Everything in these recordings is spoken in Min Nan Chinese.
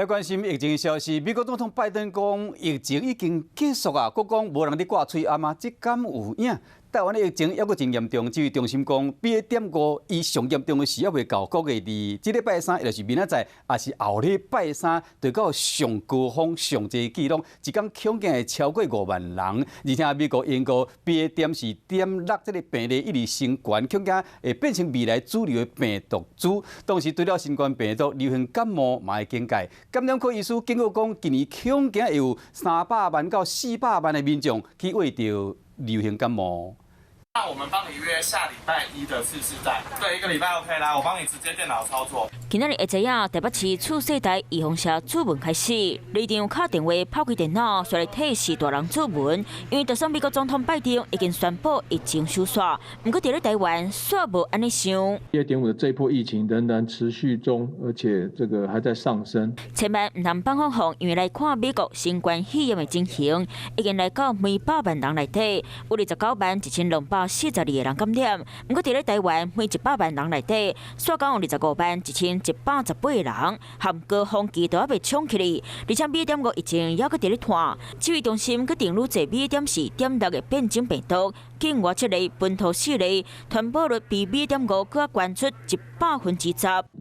關心疫情的消息，美國總統拜登講疫情已經結束啊，閣講無人咧掛喙罨啊，這敢有影？台灣的疫情猶閣真嚴重，指揮中心講，BA.5伊上嚴重的時猶未到，估計佇這禮拜三，也就是明仔載，抑是後禮拜三，就到上高峰、上濟記錄，一工恐驚會超過5萬人。而且美國、英國 BA.4.6這个病例一直升懸，恐驚會變成未來主流的病毒株。同時，除了新冠病毒，流行感冒嘛會警戒。感染科醫師警告講，今年恐驚會有300萬到400萬的民眾去罹著流行感冒。那我們幫你約下禮拜一的次世代，對，一個禮拜 OK 啦，我幫你直接電腦操作。今仔日下晝啊，台北市次世代預防射注文開始，里長敲電話拋開電腦，煞來提示大人注文，因為就算美國總統拜登已經宣布疫情收煞，毋過佇咧台灣煞無按呢想。 BA.5的這波疫情仍然持續中，而且這個還在上升。千萬毋通放放放，因為來看美國新冠肺炎的情形，已經來到每百萬人內底有29萬1242個人感染，毋過佇咧台灣每100萬人內底，煞閣有25萬1118個人，含高峰期都猶未衝起來，而且 BA.5疫情猶閣佇咧湠，指揮中心閣定愈濟 BA.4.6的變種病毒，境外這類本土四例傳播率比 BA.5閣較懸出10%。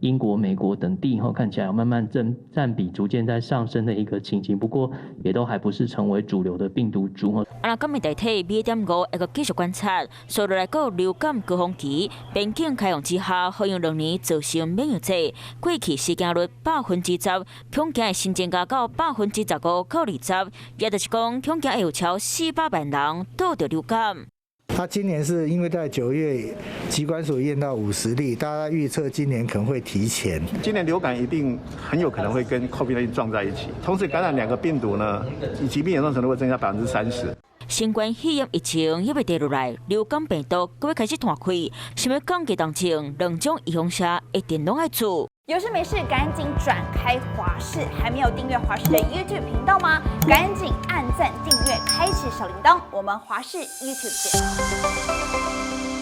英國、美國等地吼，看起來有慢慢佔佔比逐漸在上升的一個情形，不過也都還不是成為主流的病毒株。啊，若感染代替 BA.5會閣繼續觀察，紲落來閣流感高峰期，邊境開放之下，好用2年造成免疫者，過去死亡率10%，恐驚會新增加到15%到20%，也就是講，恐驚會有超400萬人著著流感。他今年是因為在9月，疾管署驗到50例，大家預測今年可能會提前。今年流感一定很有可能會跟 COVID-19 撞在一起，同時感染兩個病毒呢，疾病嚴重程度會增加30%。新冠肺炎疫情猶未跌落來，流感病毒閣欲開始湠開，想欲降低重症，兩種預防射一定攏愛注。有事沒事趕緊轉開華視，還沒有訂閱華視的 YouTube 頻道嗎？趕緊按讚、訂閱、開啟小鈴鐺，我們華視 YouTube 見。